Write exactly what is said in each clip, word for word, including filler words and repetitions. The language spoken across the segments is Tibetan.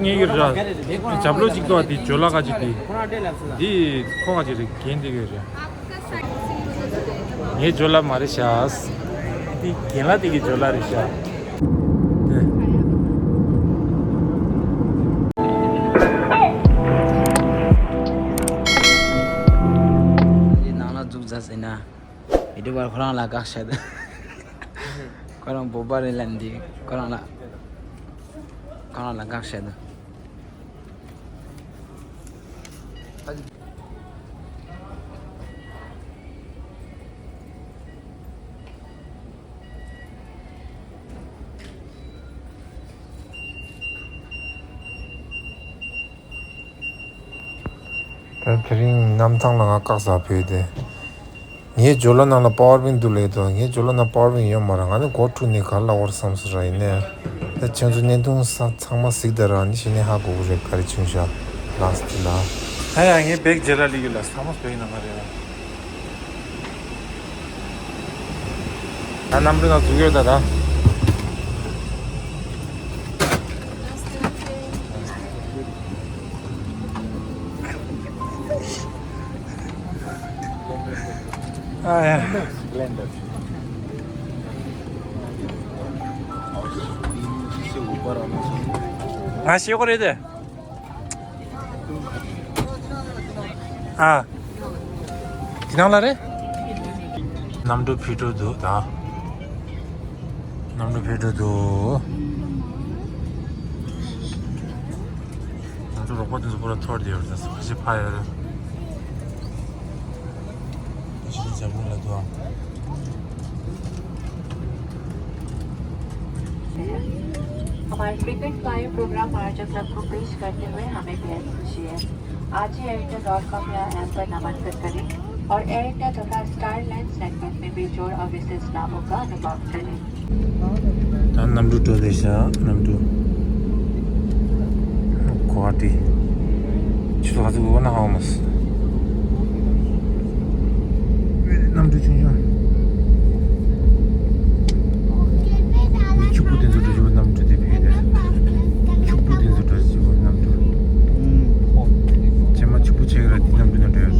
ངའི་ར། ཇབ་ལོ་གཅིག་ཏོ་དེ་ཇོ་ལ་ག་ཅིག་དེ། དེ་ཁོ་ག་ཅིག་རེད་རྒན་དེ་གི་རེད། ངའི་ཇོ་ལ་མ་རེད་ཤག་དེ་རྒན་ལ་དེ་གི་ཇོ་ལ་རེད་ཤག་དེ། དེ་ནང་ལ་འཛུགས་ཟ་ཟེར་ན། ཡུ་ཊུབ་པར་ཁོ་རང་ལ་དགག་བྱ་དང་། ཁོ་རང་བོད་པ་རེད་ལབ་འདི་ཁོ་རང་ལ། ཁོ་རང་ལ་དགག་བྱ་དང་། ད་དེ་རིང་གནམ་ཐང་ལ་ང་བཀག་ས་བོད་དེ། ངའི་ཇོ་ལ་ནང་ལ་པ་ཝར་བེང་འདུག་ལབ་དོ། ངའི་ཇོ་ལ་ནང་པ་ཝར་བེང་ཡོད་མ་རེད། ང་ནི་སྒོ་ཕྲུག་ནས་ག་ལ་བར་བསམ་སོང་ར། ཡིན་ནའི་ད་ཁྱེད་ཚོ་བརྙན་ཐུང་ས་ཚང་མ་གཟིགས་ད་ར། ནི་ཤི་ནས་ཧ་གོ་གི་རེད། ག་རེ་བྱུང་ཤག་ལགས་སི་ལ། ད་ཡ་ངའི་བེག་ཇེ་ལ་ལི་གི་ལ་ས་མོ་བེག་ནང་ང་རེད། ད་གནམ་གྲུ་ནང་འཛུལ་ཡོད་ད་ད། ཨ་ཡ། ང་ཤེས་གོ་རེད་དེ། ཨ། དེ་ནང་ལ་རེད། གནམ་གྲུ་ཕེབས་འགྲོ་འདུག་ད། གནམ་གྲུ་ཕེབས་འགྲོ་འདུག་ང་ཚོ་རོགས་པ་དེ་ཚོ་པུ་ར་ཐོར་དེ་ཡོད་རེད། ད་ཁ་ཤས་ཕ་ཡོད་རེད། ཁ་ཤས་ལ་འཇབ་རུམ་ལ་འདུག་ཨང་། हमारे frequent flyer programme आयोजक क्लब को पेश करते हुए हमें बेहद खुशी है। आज ही एयर इंडिया डॉट कॉम या ऐप पर नामांकन करें और एयर इंडिया तथा स्टार लाइन्स नेटवर्क में बेजोड़ और विशेष लाभों का अनुभव करें। ད་གནམ་གྲུ་འགྲོ་བསྡད་ཤག་གནམ་གྲུ། གོ་བ་ཏི། ཆུ་ཚོད་ག་ཚོད་འགོར་ན་ཧ་གོ་མ་སོང་། གནམ་གྲུ་ཆུང་ཆུང་། མི་ཕྱུག་པོ་དེ་ཚོ་འགྲོ་བཞིན་པ་གནམ་གྲུ་དེ་ཕེབས་ཏེ། ཕྱུག་པོ་དེ་ཚོ་འགྲོ་བཞིན་པ་གནམ་གྲུ། རྗེས་མ་ཕྱུག་པོ་ཆེ་གི་ར་དེ་གནམ་གྲུ་ནང་འགྲོ་ཡོད།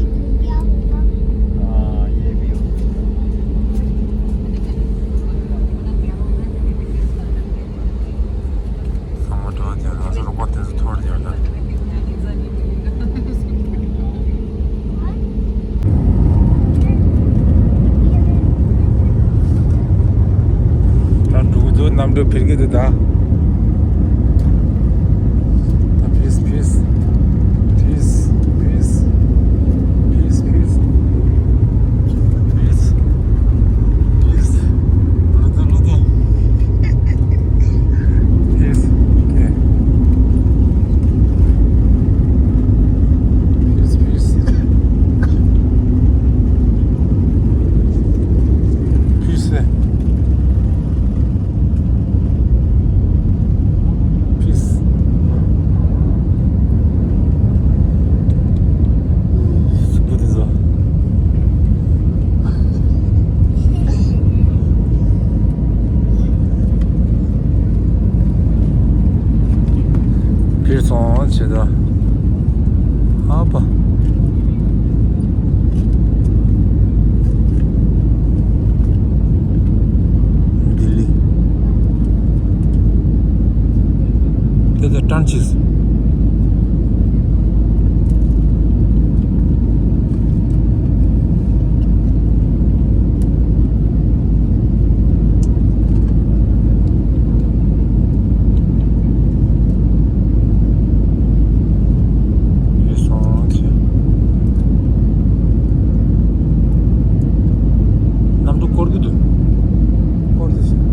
ཚང་མ་འགྲོ་བ་དེ་ང་ཚོ་རོགས་པ་དེ་ཚོ་ཐོར་དེ་ཡོད་ད། ད་འགྲོ་གི་འདུག་གནམ་གྲུ་འཕུར་གི་འདུག་ད། ད་ཕིས་ཕིས། ཕིས་ཕིས། ཕིས་ཕིས། ཕིས། ཕིས། ལོ་ཏོ་ལོ་ཏོ། ཕིས། ཨོ་ཁེ། ཕིས་ཕིས། ཕིས་ཨེ། ཕིས། སུ་བུ་དེ་ཚོ། ཕེབས་སོང་བྱས་ད། ཨ་ཕ། ལྡི་ལི། དེ་ཚོ་ཀྲན་ཆིས། ཡོད་སོང་ཆེ། གནམ་གྲུ་འཁོར་གྱི་འདུག་འཁོར་དུ་ཕྱིན།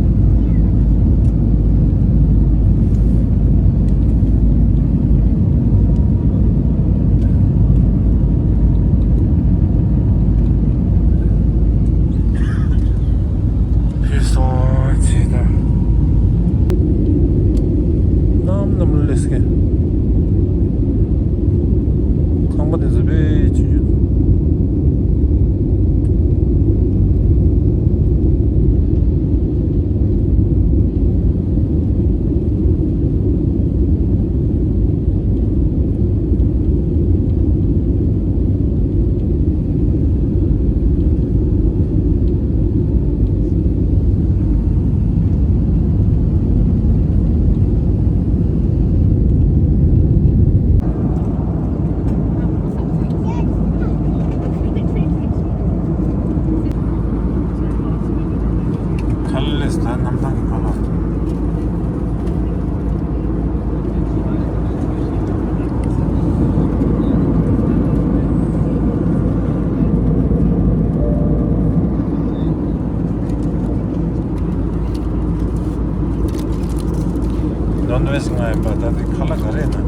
ལོན་ཝེས་ང་ཡིན་པ་ད་དེ་ཁ་ལག་ག་རེ་ཡིན་ན།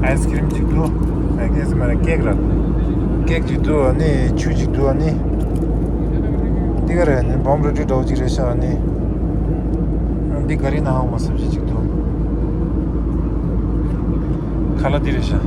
ཨའི་སི་ཀི་རིམ་ཅིག་འདུག་ཨ་ཀེ་སི་མ་རེད། ཀེག་ར། ཀེག་ཅིག་འདུག་ཨ་ནི་ཆུ་ཅིག་འདུག་ཨ་ནི། འདི་ག་རེད། ཨ་ནི་བོམ་རོ་ཊི་འདྲ་བོ་ཅིག་རེད་ཤག་ཨ་ནི། འདི་ག་རེ་ན་ཧང་མ་བསམ་ཞིག་ཅིག་འདུག་ཁ་ལག་འདི་རེད་ཤག་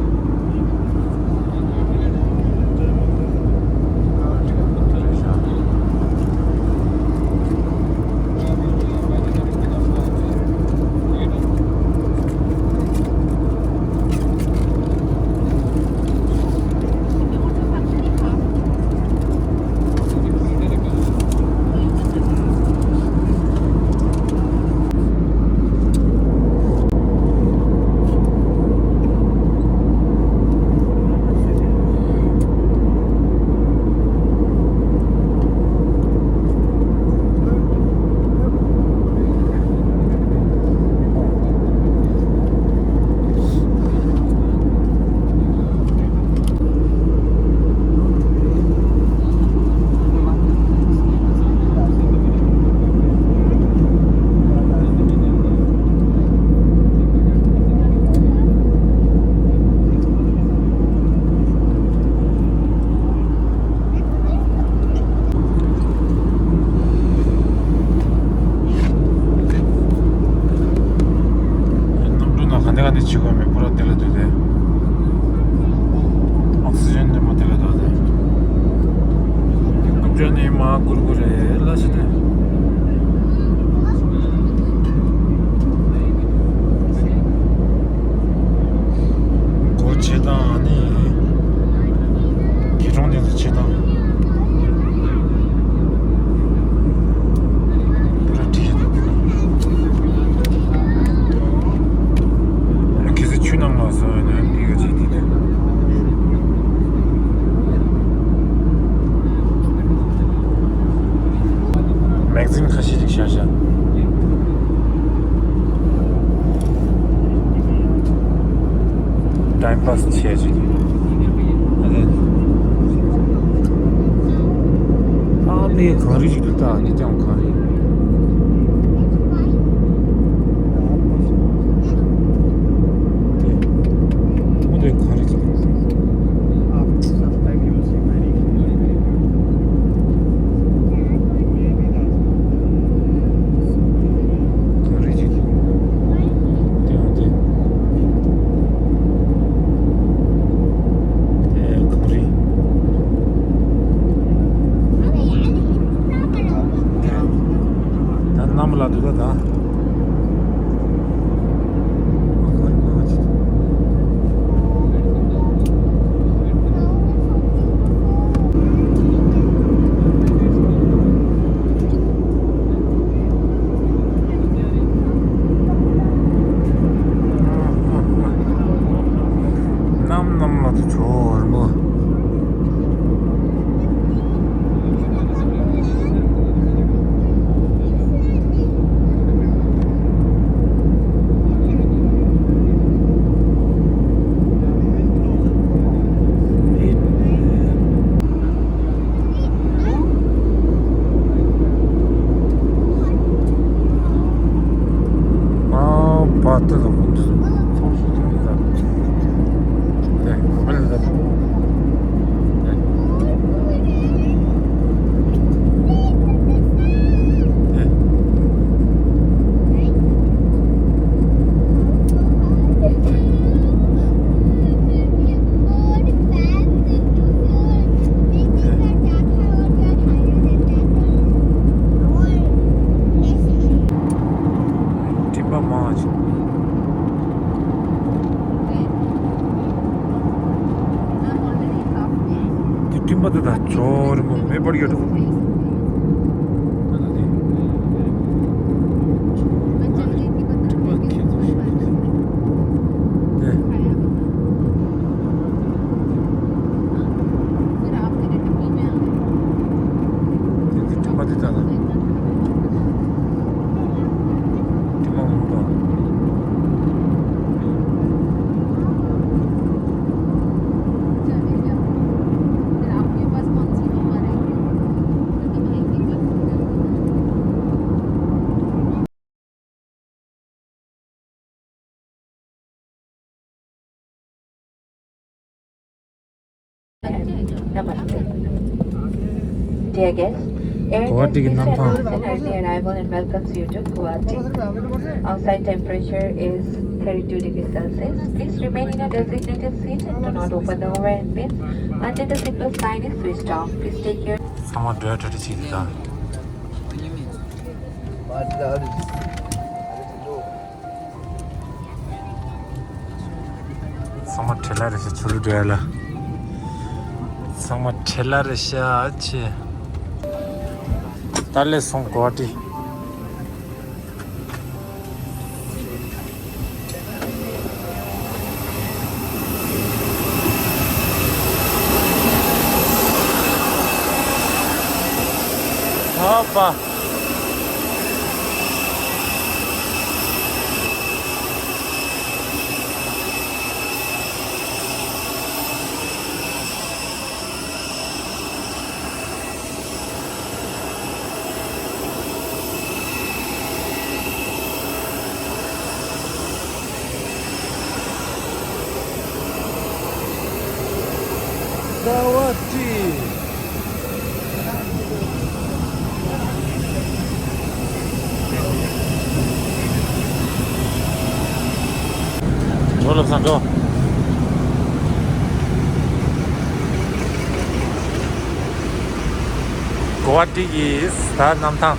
གནམ་གྲུ་ནང་ག་ནས་ག་ནས་བྱེད་དགོས་མེད་པུ་ར་དེ་ལ་འདུག་སྟེ། ཨོག་སི་ཇན་དེ་མོ་དེ་ལ་འདུག་སྟེ། རྐུབ་ཀྱག་ནི་མ་གུར་གུར་རེད་ལ་ཞེ་དྲག་སྒོ་ཕྱེ་སྟངས་ནི། སྐྱིད་གྲོང་དེ་ཚོ་ཕྱེ་སྟངས། པུ་ར་བྲིས་ཤག་འདུག་ཨ་ནི་གལ་སྲིད་ཆུ་ནང་ལ་སོང་ཡོད་ན་འདི་ག་ཅིག་འདི་དེ། མེག་ཛིན་ཁ་ཤས་ཅིག་བཞག་བཞག་ཊའིམ་པཱ་སི་བྱས་ཅིག་ཨ་ནི་གངས་རི་ཞིག་ཏུ་ལྟ་ནི་ཀྱང་གངས་རི། དེ་འོ་དེ་གངས་རི་ཅིག་གངས་རི་ཅིག་དེ་འོ་དེ། དེ་གངས་རི། ད་གནམ་ལ་འདུག་ད་ད། གནམ་གནམ་ལ་དུ་ཇོ་བོ་རིན་པོ། ཨ་བ་ཏི་ལ་ཁོང་ཚོ་ཚོང་ཟོག་ཚོང་ལ་དེ་མོ་བེལ་ལ་དེ། སྤྲིན་པ་མང་ཆེ། དེ་སྤྲིན་པ་དེ་དག་ཇོ་རིན་པོ་མེ་འབར་ཡོད་འགྲོ། སྤྲིན་པ་ཁྱེད་ཚོ་ཤེས་ཀྱི་འདུག་དེ་དེ་སྤྲིན་པ་དེ་དག་ལ། དེ་མ་འོངས་པ། Namaste. Dear guests, Air Guwahati ki Guwahati namthang. Welcomes you to Guwahati. Outside temperature is thirty-two degrees Celsius. Please remain in a designated seat and do not open the overhead bins until the seatbelt sign is switched off. Please take care. ཚང་མ་འགྲོ་ཡ་གྲ་སྒྲིག་བྱེད་ཀྱི་འདུག་ཚང་མ་བྲེལ་ལ་རེད་ཤག་ཆུ་ལུ་འགྲོ་ཡ་ལ། ཚང་མ་བྲེལ་ལ་རེད་ཤག་ཆེ། ད་ལས་སོང་གོ་ཏི། ཨ་ཕ། ཟླ་བ་བཀྲིས། འགྲོ་ལབ་ས་འགྲོ། གོ་བ་ཏི་གི་ས་གནམ་ཐང་།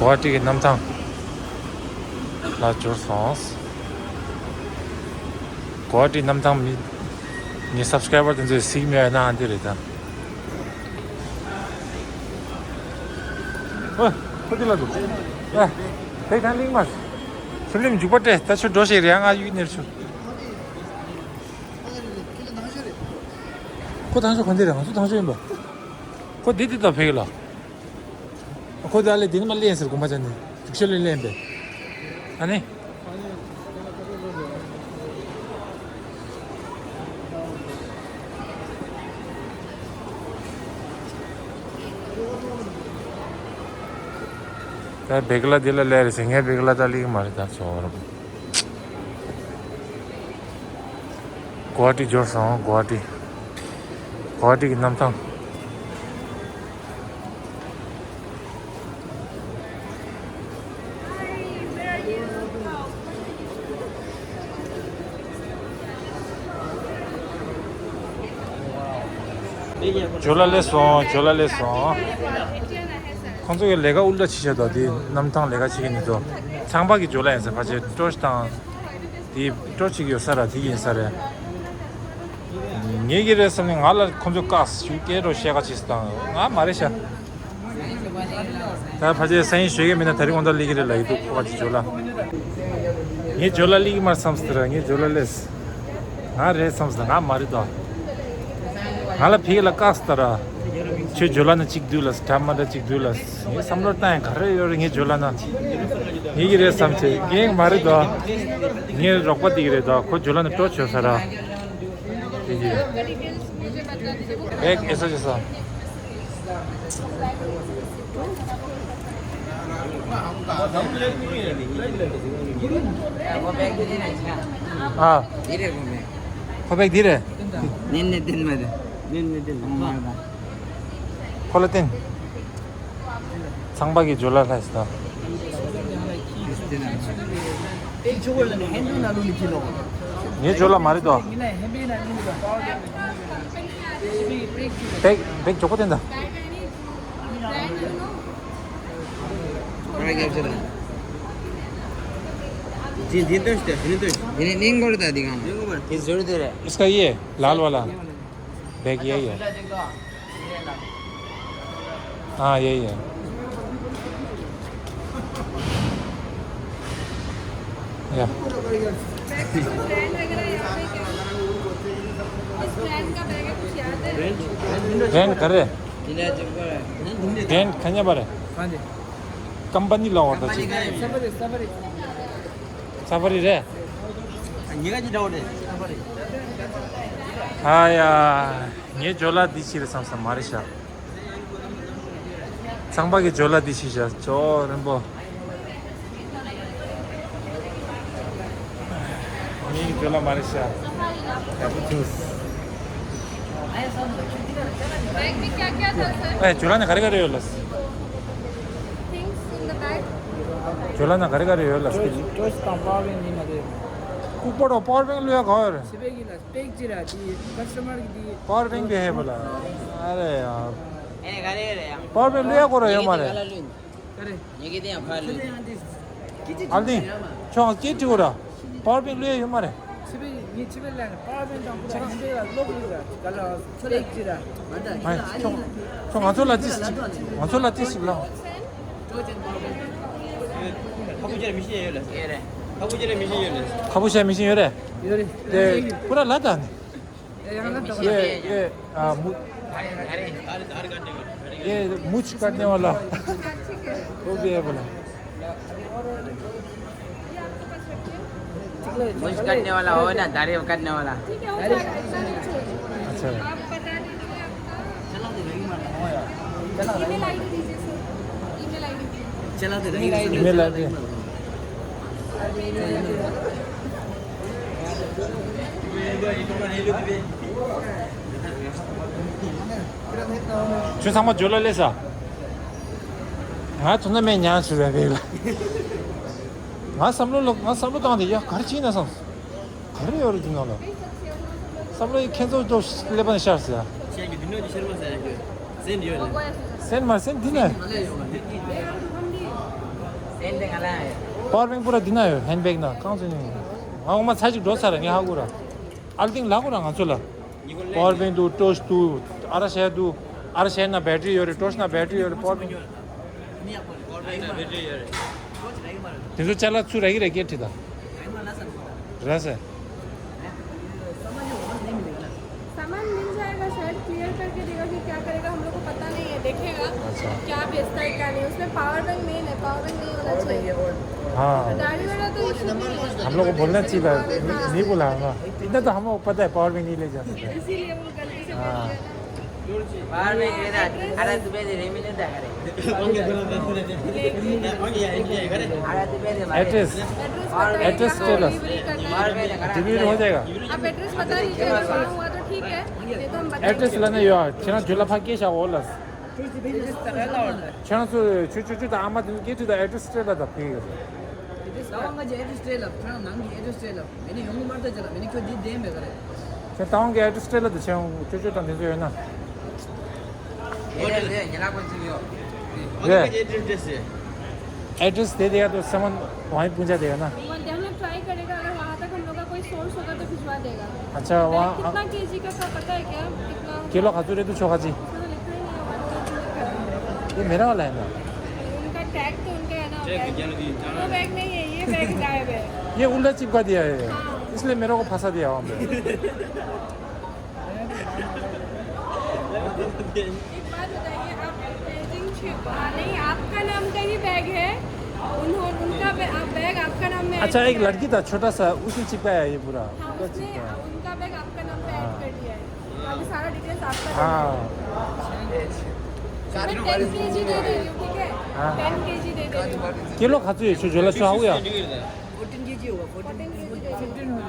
གོ་བ་ཏི་གི་གནམ་ཐང་ལ་འབྱོར་སོང་། གོ་བ་ཏི་གནམ་ཐང་མི་ངའི་སབ་སི་ཀ་རའི་བར་དེ་ཚོས་གཟིགས་མེད་ན་འདི་རེད་ད། ཨོ། ཁོ་འདི་ལ་འདུག་ཨ། དེ་གང་གླིང་མ། ཤུལ་ལེམ་འཇུག་པ་སྤྲད་ད་ཆུ་འགྲོ་ཞིག་རེད་ང་ཡུལ་ནེར་ཆུ། ཁོ་དང་ཤོག་གོན་དེ་རེད་ང་ཚོ་དང་ཤོག་ཡིན་པ། ཁོ་འདི་འདི་དང་ཕེག་ལ། ཁོ་འདི་ཨ་ལེ་འདི་ནི་མ་ལེན་ཟེར་དགོངས་པ་ཅན་ནི་དུག་ཤོ་ལེ་ལེན་པས། ཨ་ནི། ད་བེག་ལ་འདི་ལ་ལེ་རེད་ཟེར་ངས་བེག་ལ་ད་ལིག་མ་རེད་ད་ཚོ་རོ། གོ་ཧ་ཊི་འབྱོར་སོང་། གོ་ཧ་ཊི། གོ་ཧ་ཊི་གི་གནམ་ཐང་། ཇོ་ལ་སླེབས་སོང་། ཇོ་ལ་སླེབས་སོང་། ཁོང་ཚོ་གི་ལས་ཀ་ཨུལ་ཏྲ་བྱེད་བཞག་འདུག་དེ་གནམ་ཐང་ལས་ཀ་བྱེད་ཀྱི་མི་འདུག་ཚངས་པ་གི་ཇོ་ལ་ཡིན་ས་ཕལ་ཆེར་ཊོར་ཆི་དང་། དེ་ཊོར་ཆི་གི་ཡོད་ས་ར་དེ་ཡིན་ས་རེད། ངེད་ཀྱི་རེད་བསམ་ནས་ང་ལ་ཁོང་ཚོས་བཀག་ཞུ་སྐད་རོ་བཤད་ཁ་བྱེད་ས་དང་ང་མ་རེད་ཤག་ད་ཕལ་ཆེར་སང་ཉིན་ཞོགས་ཀས་མིན་ན་དེ་རིང་དགོང་དག་སླེབས་ཀྱི་རེད་ལབ་ཀྱི་འདུག་ཁོ་པ་ཅིག་ཇོ་ལ། ངས་ཇོ་ལ་སླེབས་ཀྱི་མ་རེད་བསམ་སོང་། དེ་ར་ངས་ཇོ་ལ་སླེབས། ང་རེད་བསམ་སོང་། ང་མ་རེད་དོ། ང་ལ་ཕ་གི་ལ་བཀག་སོང་། ད་ར། ཁྱོད་ཇོ་ལ་ན་གཅིག་སྡུད་ལ་དྲ་མ་འདྲ་གཅིག་སྡུད་ལ། ངས་བསམ་བློ་བཏང་ཡང་ག་རེ་ཡོད་རེད། ངས་ཇོ་ལ་ན། ངེད་ཀྱི་རེད་བསམ་བྱས་ངས་མ་རེད་དོ། ངའི་རོགས་པ་དེ་གི་རེད་དོ། ཁོ་ཇོ་ལ་ན་ཊོར་ཆི་ཡོད་ས་ར། देखिए। बैग ऐसा जैसा। वो बैग भी देना है। हाँ। धीरे घूमे। वो बैग धीरे। निन्ने दिन में दे। निन्ने दिन में। खोलो तीन। ཚངས་པ་གི་ཇོ་ལ་ལྷ་ས། ངའི་ཇོ་ལ་མ་རེད་དོ། बैग, बैग चोको तेंदा। जी, जी, तो इसका, जी, तो इसका। ये नहीं, नहीं करता दिखा। ये जरूर दे रहा है। इसका ये लाल वाला। बैग यही है। हाँ, यही है। या। रेंट करे। रेंट खन्या बारे। कंपनी ला होता जी। सफारी रे। हाँ यार। ངའི་ཇོ་ལ་འདི་ཕྱིར་བསམ་བསམ་མ་རེད་ཤག་ཚངས་པ་གི་ཇོ་ལ་འདི་ཤི་ཤ་ཅོ་རིན་པོ། ངའི་ཇོ་ལ་མ་རེད་ཤ། ཡག་པོ་ཐུག་ཨེ་ཇོ་ལ་ནི་ག་རེ་ག་རེ་ཡོད་ལ། Things in the bag. ཇོ་ལ་ན་ག་རེ་ག་རེ་ཡོད་ལ། ཊོར་ཆི་དང་པ་ཝར་བེང་ནི་མ་རེད། ལྐུགས་པ་རོ་པ་ཝར་བེང་ལོས་ག་རེ། སི་པེག་གི་ལ་པེག་ཅི་ར་དི་ཀ་སི་ཊ་མར་གི་དི། པ་ཝར་བེང་དེ་ཧེ་བོ་ལ། ཨ་རེ་ཡ། ཨེ་ག་རེ་རེད་ཡ། པ་ཝར་བེང་ལོས་ག་རེ་ཡོད་མ་རེད། ག་རེ། ཉེ་གི་དེ་ཡང་ཕར་ལུས། ཨ་ལྡིང་། ཁྱོད་སྐད་ཅིག་འོ་ར། པ་ཝར་བེང་ལོས་ཡོད་མ་རེད། སི་པེག་ངས་སི་པེག་ལ་པ་ཝར་བེང་དང་པོ་ཁང་པའི་ལ་ལོག་ཡོད་ར་ག་ལ་པེག་ཅི་ར། ཨ་ཁྱོད་ཁྱོད་ང་ཚོ་ལ་ཅི་ང་ཚོ་ལ་ཅི་ཞིག་ལ། ཁ་པོ་ཅེ་མི་ཤེས་ཡོད་ལ། ཁ་པོ་ཅེ་མི་ཤེས་ཡོད་ལ། ཁ་པོ་ཤ་མི་ཤེས་ཡོད་རེད། ཡོད་རེད། དེ་པུ་ར་ལ་དང་། ये ये आ, मु- ये मुझ काटने वाला वो भी है बोला। मुझ काटने वाला हो ना, दाढ़ी काटने वाला। ठीक है, हो जाएगा, इतना नहीं चाहिए। अच्छा। आप बता दीजिए आपका। ईमेल आईडी दीजिए सर, ईमेल आईडी दीजिए। चला दे रही है। Email ID. ཁྱོད་ཚང་མ་ཇོ་ལ་སླེབས་ས། ང་ཚོ་ན་མེད་ཉག་ཞུ་བའི་བེག་ལ། ང་བསམ་བློ་ལ་ང་བསམ་བློ་བཏང་སྟེ་ཡ་ག་རེ་བྱས་ན་བསམ། ག་རེ་ཡོད་རེད་འདི་ནང་ལ། བསམ་བློ་ཡི་ཁྱེད་ཚོ་ཅོ་སླེབས་པ་ནས་ཤར་ཟེར། ཁྱེད་ཀྱི་འདི་ནོ་ཅི་ཤར་མ་ཟེར་ཡ་ཁྱོད། སེན་ཡོད་ལ། སེན་མ་སེན་འདི་ནས། སེན་དེ་ང་ལ་ཡོད། པ་ཝར་བེང་པུ་ར་འདི་ན་ཡོད། ཧེན་བེག་ན་རྐང་ཚོད་ནས། ང་འོ་མ་ཚ་ཅིག་འགྲོ་ཚར་ར་ངས་ཧ་གོ་ར། ཨལ་ཏིང་ལ་གོ་ར་ང་ཚོ་ལ། པ་ཝར་བེང་འདུག་ཊོར་ཆི་འདུག་ཨ་ར་ཤའི་འདུག་ཨ་ར་ཤའི་ན་བེ་ཊི་རི་ཡོད་རེད། ཊོར་ཆི་ན་བེ་ཊི་རི་ཡོད་རེད། པ་ཝར་བེང་། དེ་ཚོ་ཅ་ལག་ཚུར་རག་གི་རེད་སྐད་ཁྲིད་ད། ར་ཟེར། सामान मिल जाएगा, शायद क्लियर करके देगा कि क्या करेगा, हम लोग को पता नहीं है, देखेगा। अच्छा। क्या बेचता है क्या नहीं। उसमें पावर बैंक मेन है, पावर बैंक नहीं होना चाहिए। हाँ। गाड़ी वाला तो इशू नहीं है। हम लोग को बोलना चाहिए था। हाँ। नहीं बोला ना। इतना तो हमको पता है पावर बैंक नहीं ले जा सकते। इसीलिए वो गलती से बोल दिया था। बाहर में ये ना, अरे तुम्हें रेमी नहीं था, अरे। अरे तुम्हें address. Address. Address tell us. Delivery हो जाएगा। आप एड्रेस बता दीजिए, अगर वहाँ हुआ तो ठीक है, नहीं तो हम बताएंगे। एड्रेस लाने यो। छेना झोला फाके शा ओलस। छेना सु छु छु छु ता आमा तुम के छु ता एड्रेस टेल ता ठीक है। ད་ང་གི་ཨེ་ཌི་རེ་སི་སྤྲད་ལབ། ཁྱེད་རང་ནང་གི་ཨེ་ཌི་རེ་སི་སྤྲད་ལབ། མི་ནི་ཡོང་གི་མ་རེད་ཟེར་ལབ། མི་ནི་ཁྱོད་འདི་བསྡད་མེད་ག་རེད། ཁྱེད་ཏང་གི་ཨེ་ཌི་རེ་སི་སྤྲད་ལབ་དུ་ཆེན་ཅོ་ཅོ་དང་དེ་ཚོ་ཡོད་ན། ཡོད་རེད་རེད། ཉེ་ལག་པ་ཅིག་ཡོད། རེད། ཨེ་ཌི་རེ་སི་དེ་དེ་ཡ་དུ་སེ་མོན་ཝང་པུན་ཇ་དེ་ཡོད་ན། वो हम लोग ट्राई करेगा, अगर वहाँ तक हम लोग का कोई सोर्स होगा तो भिजवा देगा। अच्छा, वहाँ कितना केजी का, का पता है क्या? कितना? किलो खजूर है तो छोका जी। उसमें तो लिखा ही नहीं है, वन केजी लिखा है। ये मेरा वाला है ना? उनका टैग तो उनका है ना, टैग बैग। वो बैग नहीं है, ये बैग गायब है। ये उल्टा चिपका दिया है। हाँ। इसलिए मेरे को फंसा दिया वहाँ पे। एक बात बताइए, आप पैकिंग छे-, हाँ, नहीं, आपका नाम का ही बैग है। उन्होंने, उनका बै-, आप बैग आपका नाम में ऐड अच्छा, एक किया है। लड़की था छोटा सा, उसने चिपकाया ये पूरा। हाँ, पूरा उसने चिपकाया। उनका बैग आपका नाम पे ऐड हाँ। कर दिया है। बाकी सारा डिटेल्स आपका देना है। हाँ। मैं टेन केजी दे दे रही हूँ, ठीक है? हाँ। टेन केजी दे दे रही हूँ। किलो खाते हैं, जो झोला छुआ हुआ। फोर्टीन केजी होगा, फोर्टीन केजी दे दे रही हूँ।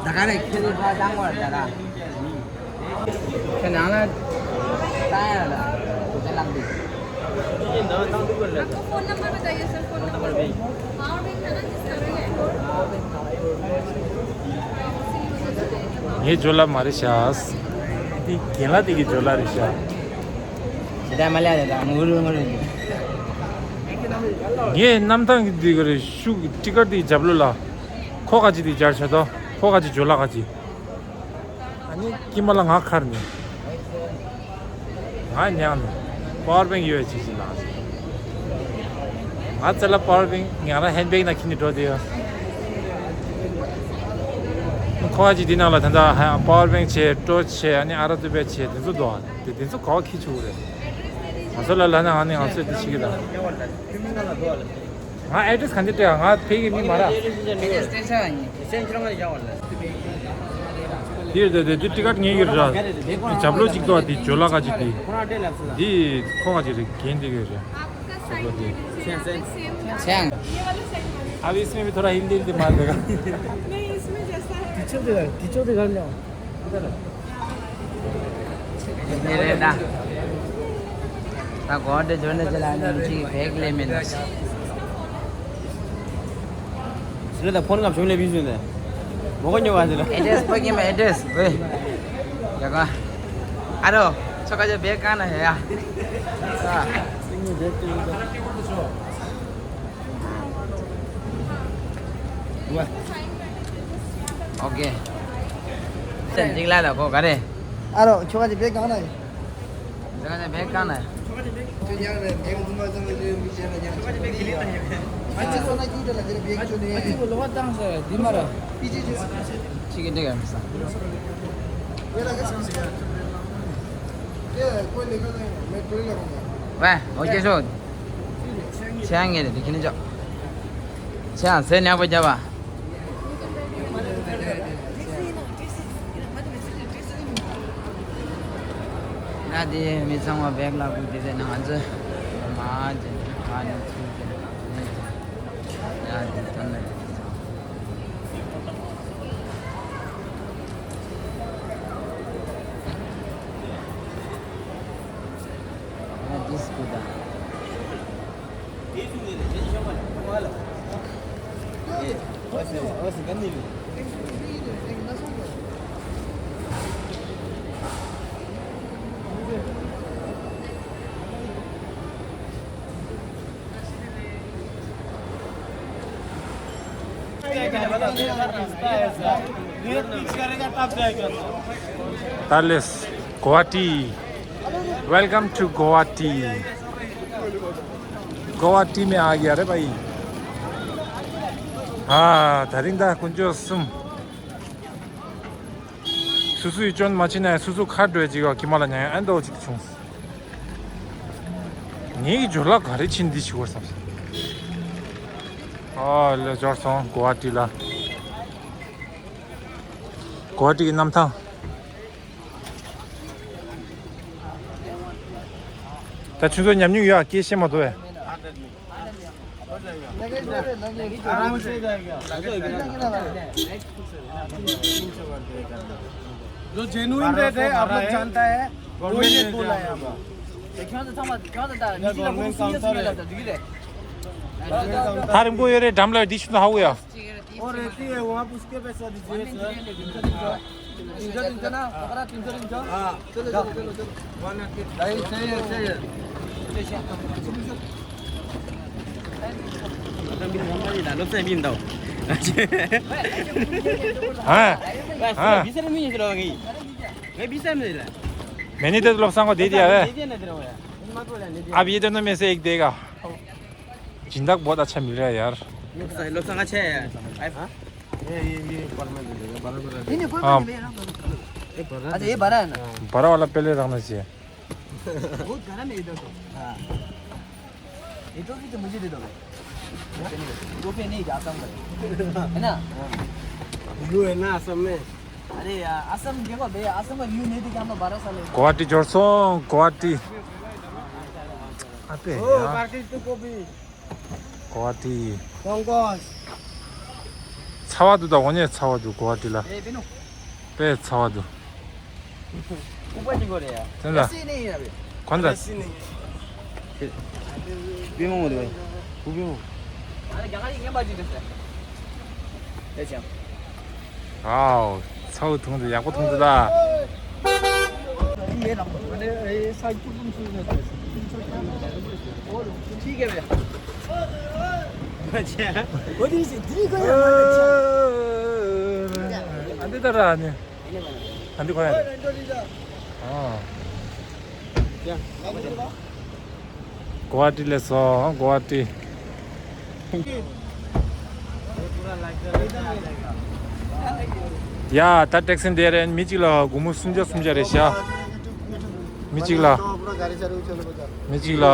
ད་ག་རེ་ཁྱེད་ནི་ཕ་དང་བར་ད་ར། ཁྱེད་ནང་ལ་ད་ཡ་ལ་དེ་ལགས་འདུག आपको फोन नंबर बताइए सर, फोन नंबर। हाँ, और भी है ना, जिसका भी है। ངའི་ཇོ་ལ་མ་རེད་ཤག་འདི་རྒན་ལགས་དེ་གི་ཇོ་ལ་རེད་ཤག་ད་མ་ལ་ཡ་ད་ངུ་རུ་ངུ་རུ། ངའི་གནམ་ཐང་གི་འདི་ག་རེ་ཤུགས་ཀྱི་ཊི་ཀར་འདི་རྒྱབ་ལོ་ལ། ཁོ་ག་ཅི་འདི་སྦྱར་བྱ་དོ། ཁོ་ག་ཅི་ཇོ་ལ་ག་ཅི། ཨ་ནི་ཀྱི་མ་ལ་ང་ཁར་ནི། ང་ཉང་ནི། པ་ཝར་བེང་ཡོད་ཅི་ཅི་ལ། ང་ཙེ་ལ་པ་ཝར་བེང་ང་རང་ཧེན་བེག་ན་ཁྱི་ནི་འགྲོ་དེ་ཡོད། ཁོ་ག་ཅི་འདི་ནང་ལ་ད་ལྟ་པ་ཝར་བེང་བྱས་ཊོར་ཆི་བྱས་ཨ་ནི་ཨ་ར་ཏུ་བེ་བྱས་དེ་ཚོ་འདུག་ཨ། དེ་དེ་ཚོ་ག་བ་ཁྱི་ཆུ་རེད། ང་ཚོ་ལ་ལ་ན་ཨ་ནི་ང་ཚོས་དེ་ཆི་གི་ད། ང་ཨེ་ཌི་རེ་སི་ག་འདི་སྤྲད་ང་ཕེ་གི་མི་མ་ར། ཨེ་ཌི་རེ་སི་སྤྲད་ཆ་ཡིན། སེམས་ཁྱེད་རང་ང་ཡག་བ་ལ། དེ་དེ་དེ་དེ་ཊི་ཀཊ་ངེས་ཀྱི་ར། ཇབ་ལོ་གཅིག་ཏོ་དེ་ཇོ་ལ་ཀ་ཅིག་དེ། དེ་ཁོ་ག་ཅིག་རེད་གན་དེ་གི་རེད། ཇབ་ལོ་དེ། छः। अब इसमें भी थोड़ा हिल डुल दे मार देगा। नहीं, इसमें जैसा है। पीछे दे, पीछे दे कर लो। ये रहता। ད་གོ་བ་འདྲ་འབྱོར་ནས་ཅི་ལ་ནི་མི་གཅིག་གིས་བེག་ལེན་མེད་ན། ཟི་ལ་ད་ཕོན་ངམ་བྱུང་ལས་བི་སུ་ནས། མོ་གོ་ཉོ་བ་ཟི་ལ། ཨེ་ཌེ་སི་ཕ་གི་མ་ཨེ་ཌེ་སི་ཝེ། ཡ་ག་ཨ་རོ། ཆོ་ག་ཅོ་བེག་གང་ན་ཡ། ཨོ་ཁེ། སེམས་ཅིག་ལ་ལ་གོ་ག་རེ། ཨ་རོ་ཆོ་ག་ཅོ་བེག་གང་ན་ཡ། ཟེར་ན་བེག་གང་ན། ཝེ། ཨོ་ཁེ་ཤོ། ཆེ་ངེ་རེད་དེ་ཁྱི་ནི་ཅོ། ཆེ་ཨང་ཟེར་ཉག་པ་རྒྱབ་པ། ང་དེ་མི་ཚང་མ་བེག་ལ་བུད་དེ་ཟེར་ན་ང་ཚོ་མ་ཅན་ང་ནི་ཚུལ་ཅན་ང་ཚོ་ནས་ཅན་ཡ་དེ་ཐོན་ན་དེ་ཚང་ང་དེ་སྐུ་ད། ད་ལེས་གོ་ཝ་ཊི། Welcome to Guwahati. Guwahati में आ गया रे भाई. ཨ། ད་རིང་ད་དཀོན་མཆོག་གསུམ། སུ་སུ་ཡི་སྐྱོན་མ་བྱིན་ན་སུ་སུ་ཁ་འགྲོས་ཅིག་ཡོད་ཁྱི་མ་ལ་ཉན་ཨན་དོ་ཅིག་བྱུང་། ངའི་ཇོ་ལགས་ག་རེ་ཕྱིན་འདི་ཞིག་བར་བསམ་སོང་། ཨ་ལེ་འབྱོར་སོང་གོ་ཝ་ཊི་ལ། གོ་ཝ་ཊི་གི་གནམ་ཐང་། ད་ཁྱོད་ཚོ་ཉམས་མྱོང་ཡོད་ཨ། སྐད་བཤད་མ་ཐུབ་པས། आराम से जाएगा। जो जेन्युइन रेट है, आप लोग जानता है, वही रेट बोला है हम लोग। ད་རིང་པོ་ཡོད་རེད། འགྲམ་ལ་འདི་ཆུ་ཚོད་ཧ་གོ་ཡ། वो रहती है, वो आप उसके पैसा दीजिए, सर। तीन सौ, तीन सौ ना, पकड़ा, तीन सौ, तीन सौ। हाँ। चलो, चलो, चलो, चलो। नहीं, सही है, सही है। हाँ। हाँ। मैंने तो लोग सांग को दे दिया है। अब ये दोनों में से एक देगा। जिंदा बहुत अच्छा मिल रहा है यार। लोग सांग अच्छा है यार। ये, ये, ये परमानेंट है, बराबर है। नहीं, नहीं, कोई बात नहीं भैया, रख दो। अच्छा, ये बड़ा है ना? बड़ा वाला पहले रखना चाहिए। बहुत गर्म है इधर तो। हाँ। ये टोपी तो मुझे दे दो भाई। टोपी नहीं, असम का है। है ना? ब्लू है ना असम में। अरे यार, असम देखो भैया, असम का व्यू नहीं देखा हम लोग बारह साल हो गए। गुवाहाटी जोड़ सो, गुवाहाटी। अबे ओ, यार। पार्टी तो को भी। गुवाहाटी। कौन कौन? ཚ་བ་འདུག་ད། འོ་ནས་ཚ་བ་འདུག་གོ་བ་དེ་ལ། ཨེ་པེ་ནོ། དཔེ་ཚ་བ་འདུག་ཨུ་པ་ཅི་གོ་རེ་ཡ། དེ་ལ། སི་ནི་ཡ་རེ། གོན་ད། སི་ནི། པེ་མོ་མོ་དེ་བ། ཨུ་པེ་མོ། ཨ་རེ་རྒྱ་གར་ཡིན་མ་ཅི་དེ་ཟེར། དེ་ཅང་། ཨའོ། ཚ་བ་འཐུང་དུ་ཡག་པོ་འཐུང་དུ་ད། ठीक है भैया। अच्छा। वो दिन से दिल्ली गया। ཨ་འདི་ད་ར་ནི། ཨ་འདི་ཁོ་ཡ། ཨ། क्या? गुवाहाटी ले सो, गुवाहाटी। ཡ། ད་ཊེག་སི་འདི་རེད། མི་གཅིག་ལ་སྒོར་མོ་སུམ་བརྒྱ་སུམ་བརྒྱ་རེད་ཤག་མི་གཅིག་ལ། མི་གཅིག་ལ།